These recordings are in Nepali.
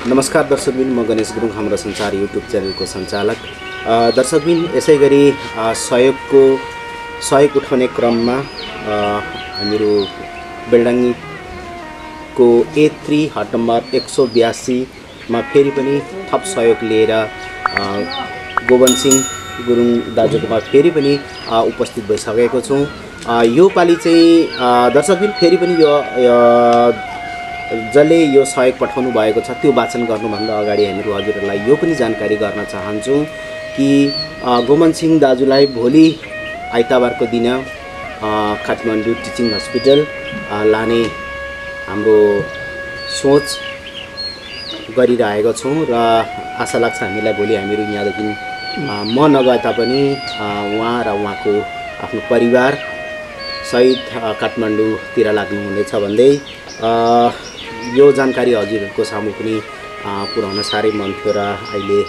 नमस्कार दर्शकबिन, म गणेश गुरुङ, हाम्रो संसार युट्युब च्यानलको सञ्चालक। दर्शकबिन, यसै गरी सहयोग उठाउने क्रममा हामीहरू बेलडाङ्गीको A3 हट नम्बर 182 मा फेरि पनि थप सहयोग लिएर गोवन सिंह गुरुङ दाजुकोमा फेरि पनि उपस्थित भइसकेको छौँ। यो पालि चाहिँ दर्शकबिन फेरि पनि यो जसले यो सहयोग पठाउनु भएको छ त्यो वाचन गर्नुभन्दा अगाडि हामीहरू हजुरहरूलाई यो पनि जानकारी गर्न चाहन्छौँ कि गोवन सिंह दाजुलाई भोलि आइतबारको दिन काठमाडौँ टिचिङ हस्पिटल लाने हाम्रो सोच गरिरहेको छौँ र आशा लाग्छ हामीलाई भोलि हामीहरू यहाँदेखि म नगए तापनि उहाँ र उहाँको आफ्नो परिवार सहित काठमाडौँतिर लाग्नुहुनेछ भन्दै यो जानकारी हजुरहरूको सामु पनि पुर्याउन साह्रै मन थियो र अहिले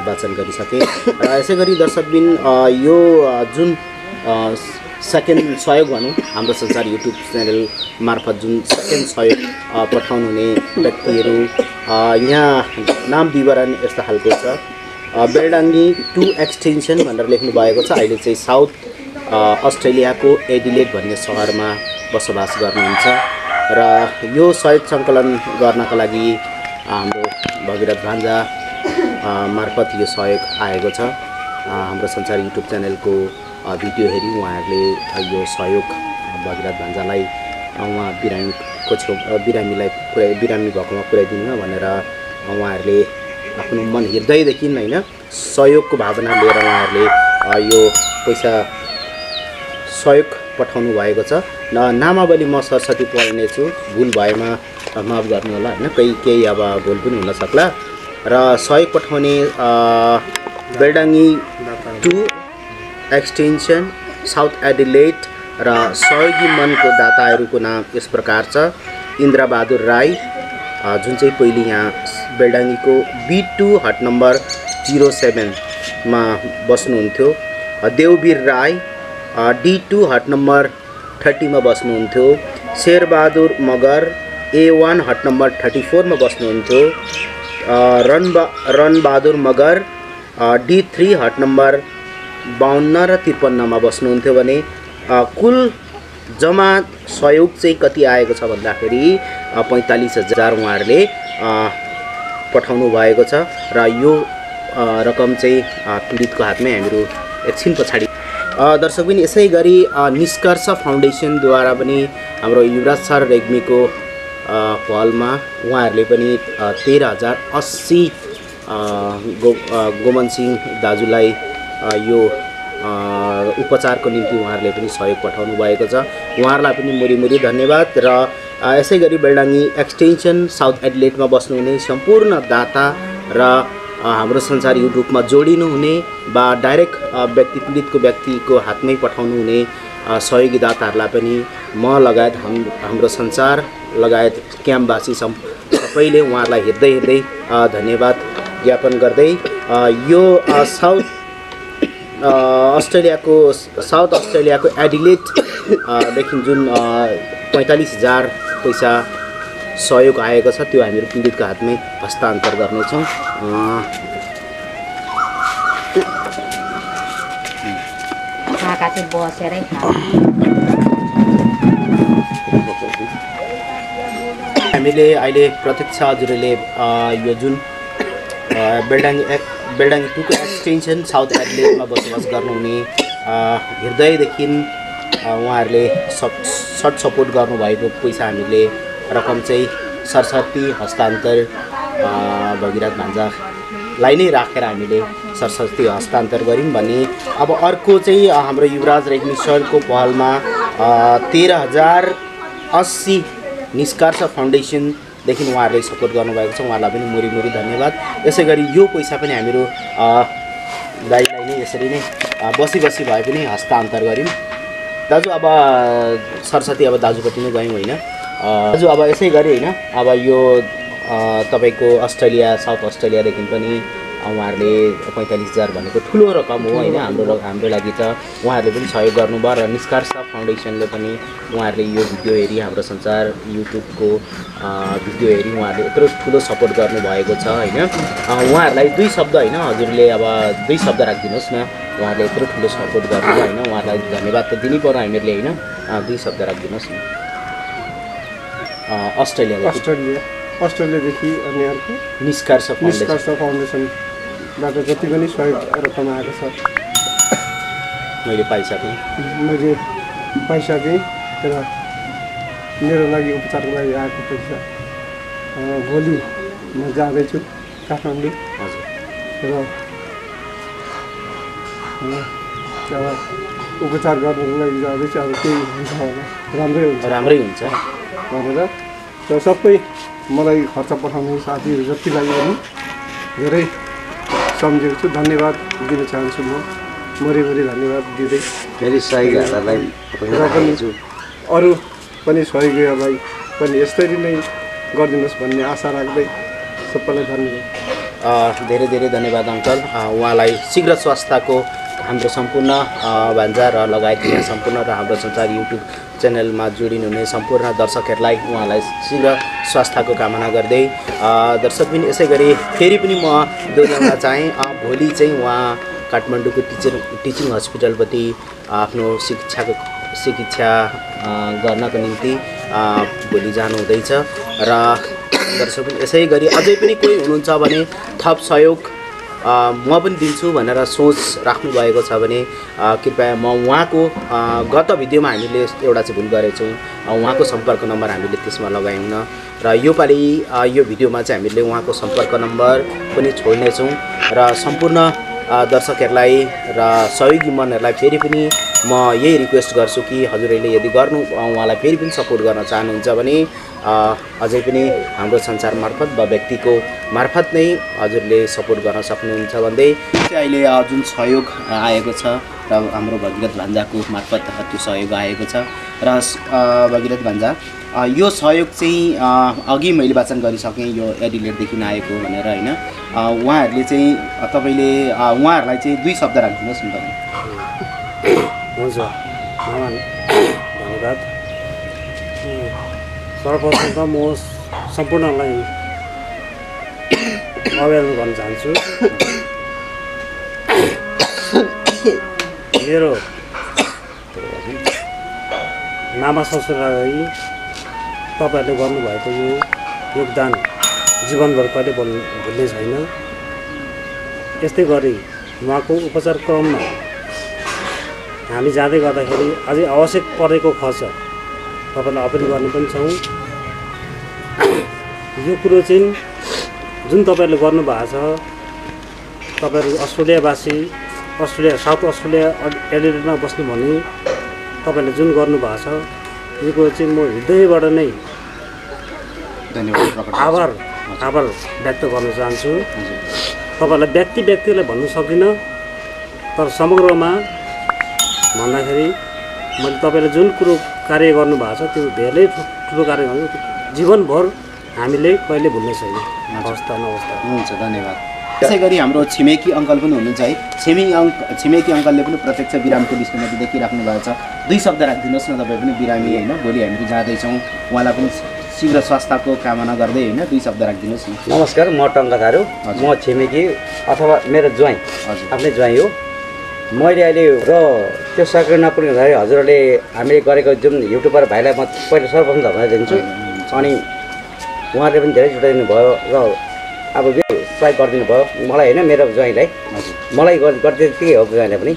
वाचन गरिसके। र यसै गरी दर्शकबिन, यो जुन सेकेन्ड सहयोग भनौँ हाम्रो संसार युट्युब च्यानल मार्फत जुन सेकेन्ड सहयोग पठाउनु हुने व्यक्तिहरू यहाँ नाम विवरण यस्तो खालको छ। बेलडाङ्गी 2 एक्सटेन्सन भनेर लेख्नु भएको छ। अहिले चाहिँ साउथ अस्ट्रेलियाको एडिलेड भन्ने सहरमा बसोबास गर्नुहुन्छ र यो सहयोग सङ्कलन गर्नका लागि हाम्रो भगीरथ भान्जा मार्फत यो सहयोग आएको छ। हाम्रो संसार युट्युब च्यानलको भिडियो हेरी उहाँहरूले यो सहयोग भगीरथ भान्जालाई उहाँ बिरामीको बिरामी भएकोमा पुर्याइदिनु भनेर उहाँहरूले आफ्नो मन हृदयदेखि होइन सहयोगको भावना लिएर उहाँहरूले यो पैसा सहयोग पठाउनु भएको छ। नामावली म सरस्वती पढ्नेछु, भुल भएमा माफ गर्नु होला होइन, केही अब भुल पनि हुन सक्ला। र सहयोग पठाउने बेलडाङ्गी 2 एक्सटेन्सन साउथ एडिलेड र सहयोगी मनको दाताहरूको नाम यस प्रकार छ। इन्द्रबहादुर राई जुन चाहिँ पहिले यहाँ बेलडाङ्गीको B2 हट नम्बर 07 मा बस्नुहुन्थ्यो। देववीर राई D2 हट नम्बर 30 मा बस्नुहुन्थ्यो। Sher Bahadur Magar A1 hot number 34 मा बस्नुहुन्थ्यो। Ran Bahadur Magar D3 hot number 52 र 53 मा बस्नुहुन्थ्यो भने कुल जम्मा सहयोग चाहिँ कति आएको छ भन्दाखेरि 45,000 उहाँहरूले पठाउनु भएको छ र यो रकम चाहिँ पीडितको हातमै हामीहरू एकछिन पछाडि दर्शकबिन, यसै गरी निष्कर्ष फाउन्डेसनद्वारा पनि हाम्रो युवराज सर रेग्मीको पहलमा उहाँहरूले पनि 13,080 गोवन सिंह दाजुलाई यो उपचारको निम्ति उहाँहरूले पनि सहयोग पठाउनु भएको छ। उहाँहरूलाई पनि मुरी धन्यवाद। र यसै गरी बेलडाङ्गी एक्सटेन्सन साउथ एडिलेडमा बस्नुहुने सम्पूर्ण दाता र हाम्रो संसार युट्युबमा जोडिनु हुने वा डाइरेक्ट पीडितको व्यक्तिको हातमै पठाउनु हुने सहयोगी दाताहरूलाई पनि म लगायत हाम्रो संसार लगायत क्याम्पवासी सबैले उहाँहरूलाई हृदय धन्यवाद ज्ञापन गर्दै यो साउथ अस्ट्रेलियाको एडिलेडदेखि जुन 45,000 पैसा सहयोग आएको छ त्यो हामीहरू पीडितको हातमै हस्तान्तर गर्नेछौँ। हामीले अहिले प्रत्यक्ष हजुरले यो जुन बेलडाङ्गी 2 को एक्सटेन्सन साउथ एडिलेडमा बसोबास गर्नुहुने हृदयदेखि उहाँहरूले सर्ट सपोर्ट गर्नुभएको पैसा हामीले रकम चाहिँ सरस्वती हस्तान्तर भगीरथ भान्जालाई नै राखेर हामीले सरस्वती हस्तान्तर गऱ्यौँ भने अब अर्को चाहिँ हाम्रो युवराज रेग्मी सरको पहलमा 13,080 निष्कर्ष फाउन्डेसनदेखि उहाँहरूले सपोर्ट गर्नुभएको छ। उहाँलाई पनि मुरी धन्यवाद। यसै गरी यो पैसा पनि हामीहरू दाइलाई नै यसरी नै बसी भए पनि हस्तान्तर गऱ्यौँ। दाजु अब सरस्वती अब दाजुपट्टि नै गयौँ होइन दाजु, अब यसै गरी होइन अब यो तपाईँको अस्ट्रेलिया साउथ अस्ट्रेलियादेखि पनि उहाँहरूले 45,000 भनेको ठुलो रकम हो होइन हाम्रो लागि त उहाँहरूले पनि सहयोग गर्नुभयो र निष्कर्ष फाउन्डेसनले पनि उहाँहरूले यो भिडियो हेरी हाम्रो संसार युट्युबको भिडियो हेरी उहाँहरूले यत्रो ठुलो सपोर्ट गर्नुभएको छ होइन उहाँहरूलाई 2 शब्द होइन हजुरले अब 2 शब्द राखिदिनुहोस् न उहाँहरूले यत्रो ठुलो सपोर्ट गर्नुभयो होइन उहाँहरूलाई धन्यवाद त दिनै पर्यो हामीहरूले होइन 2 शब्द राखिदिनुहोस् न अस्ट्रेलियादेखि अनि अर्को निष्कर्ष फाउन्डेसनबाट जति पनि सहयोग रकम आएको छ मैले पाइसकेँ र मेरो लागि उपचारको लागि आएको पैसा भोलि म जाँदैछु काठमाडौँ हजुर र अब उपचार गर्नको लागि जाँदैछु अब केही हुन्छ होला राम्रै हुन्छ भनेर र सबै मलाई खर्च पठाउने साथीहरू जतिलाई पनि धेरै सम्झेको छु धन्यवाद दिन चाहन्छु म मरिमरि धन्यवाद दिँदै फेरि सहयोगहरूलाई र पनि अरू पनि सहयोगीहरूलाई पनि यसरी नै गरिदिनुहोस् भन्ने आशा राख्दै सबैलाई धन्यवाद धेरै धेरै धन्यवाद अङ्कल उहाँलाई शीघ्र स्वास्थ्यको हाम्रो सम्पूर्ण भान्जा र लगायत यहाँ सम्पूर्ण र हाम्रो संसार युट्युब च्यानलमा जोडिनुहुने सम्पूर्ण दर्शकहरूलाई उहाँलाई शीघ्र स्वास्थ्यको कामना गर्दै दर्शक पनि यसै गरी फेरि पनि म दोहोऱ्याउन चाहेँ भोलि चाहिँ उहाँ काठमाडौँको टिचिङ हस्पिटलपट्टि आफ्नो चिकित्सा गर्नको निम्ति भोलि जानुहुँदैछ र दर्शक पनि यसै गरी अझै पनि कोही हुनुहुन्छ भने थप सहयोग म पनि दिन्छु भनेर सोच राख्नु भएको छ भने कृपया म उहाँको गत भिडियोमा हामीले एउटा चाहिँ भुल गरेछौँ उहाँको सम्पर्क नम्बर हामीले त्यसमा लगायौँ र योपालि यो भिडियोमा चाहिँ हामीले उहाँको सम्पर्क नम्बर पनि छोड्नेछौँ र सम्पूर्ण दर्शकहरूलाई र सहयोगी मनहरूलाई फेरि पनि म यही रिक्वेस्ट गर्छु कि हजुरहरूले यदि उहाँलाई फेरि पनि सपोर्ट गर्न चाहनुहुन्छ भने अझै पनि हाम्रो संसार मार्फत वा व्यक्तिको मार्फत नै हजुरले सपोर्ट गर्न सक्नुहुन्छ भन्दै अहिले जुन सहयोग आएको छ र हाम्रो भगीरथ भान्जाको मार्फत त्यो सहयोग आएको छ र भगीरथ भान्जा यो सहयोग चाहिँ अघि मैले वाचन गरिसकेँ यो एडिलेटदेखि आएको भनेर होइन उहाँहरूले चाहिँ तपाईँले उहाँहरूलाई चाहिँ 2 शब्द राखिदिनुहोस् न तपाईँ हुन्छ धन्यवाद सर्वप्रथम त म सम्पूर्णलाई अभिवादन गर्न चाहन्छु मेरो नामा ससुरालाई तपाईँहरूले गर्नुभएको यो योगदान जीवनभर कहिले भुल्ने छैन यस्तै गरी उहाँको उपचार क्रममा हामी जाँदै गर्दाखेरि अझै आवश्यक परेको खर्च तपाईँलाई अपिल गर्ने पनि छौँ यो कुरो चाहिँ जुन तपाईँहरूले गर्नुभएको छ तपाईँहरू अस्ट्रेलियावासी साउथ अस्ट्रेलिया एडिलेडमा बस्नु भने तपाईँहरूले जुन गर्नुभएको छ यो कुरो चाहिँ म हृदयबाट नै आभार व्यक्त गर्न चाहन्छु तपाईँहरूलाई व्यक्तिलाई भन्नु सक्दिनँ तर समग्रमा भन्दाखेरि मैले तपाईँले जुन कुरो कार्य गर्नुभएको छ त्यो धेरै ठुलो कार्य गर्नु जीवनभर हामीले कहिले भुल्ने छैन अवस्था हुन्छ धन्यवाद त्यसै गरी हाम्रो छिमेकी अङ्कल पनि हुनुहुन्छ है छिमेकी अङ्कलले पनि प्रत्यक्ष बिरामको लिस्टमा देखिराख्नु भएको छ 2 शब्द राखिदिनुहोस् न तपाईँ पनि बिरामी होइन भोलि हामी जाँदैछौँ उहाँलाई पनि शीघ्र स्वास्थ्यको कामना गर्दै होइन 2 शब्द राखिदिनुहोस् न नमस्कार म टङ्का थारू म छिमेकी अथवा मेरो ज्वाइँ आफ्नै ज्वाइँ हो मैले अहिले र त्यो सक्रिय नपुग्ने हुँदाखेरि हजुरहरूले हामीले गरेको जुन युट्युबर भाइलाई म पहिला सर्वप्रथम धन्यवाद दिन्छु अनि उहाँले पनि धेरै जुटाइदिनु भयो र अब सहयोग गरिदिनु भयो मलाई होइन मेरो ज्वाइँलाई मलाई गरिदिए हो ज्वाइँलाई पनि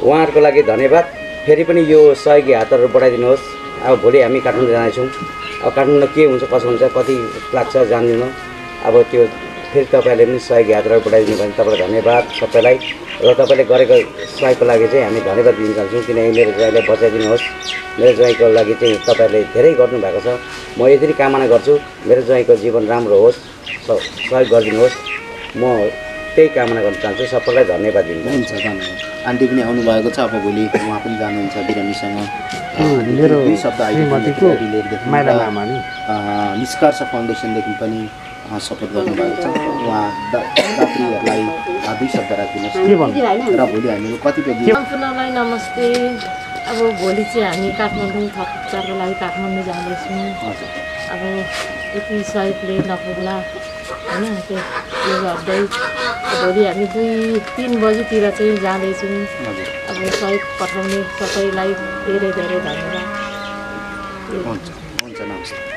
उहाँहरूको लागि धन्यवाद फेरि पनि यो सहयोगी हातहरू बढाइदिनुहोस् अब भोलि हामी काठमाडौँ जानेछौँ अब काठमाडौँ के हुन्छ कसो हुन्छ कति लाग्छ जान्दिनँ अब त्यो फेरि तपाईँहरूले पनि सहयोगी हातहरू बढाइदिनु भयो भने तपाईँलाई धन्यवाद सबैलाई र तपाईँले गरेको सहयोगको लागि चाहिँ हामी धन्यवाद दिन चाहन्छौँ किनकि मेरो ज्वाइँलाई बचाइदिनुहोस् मेरो ज्वाइँको लागि चाहिँ तपाईँहरूले धेरै गर्नुभएको छ म यसरी कामना गर्छु मेरो ज्वाइँको जीवन राम्रो होस् सहयोग गरिदिनुहोस् म त्यही कामना गर्न चाहन्छु सबैलाई धन्यवाद दिन्छु हुन्छ धन्यवाद आन्टी पनि आउनुभएको छ। अब भोलि उहाँ पनि जानुहुन्छ बिरामीसँग। मेरो दुई शब्द श्रीमतीको माइला लामा नि निष्कर्ष फाउन्डेसनदेखि पनि सपोर्ट गर्नुभएको छ। उहाँ दात्रीहरूलाई दुई शब्द राखिदिनुहोस् के भन्नु र भोलि हामीहरू कतिपय सम्पूर्णलाई नमस्ते। अब भोलि चाहिँ हामी काठमाडौँ थप उपचारको लागि काठमाडौँ जाँदैछौँ। हजुर अब यति सहयोगले नपुग्ला होइन त्यो गर्दै भोलि हामी 2-3 बजीतिर चाहिँ जाँदैछौँ। हजुर अब सहयोग पठाउने सबैलाई धेरै धेरै धन्यवाद। हुन्छ नमस्ते।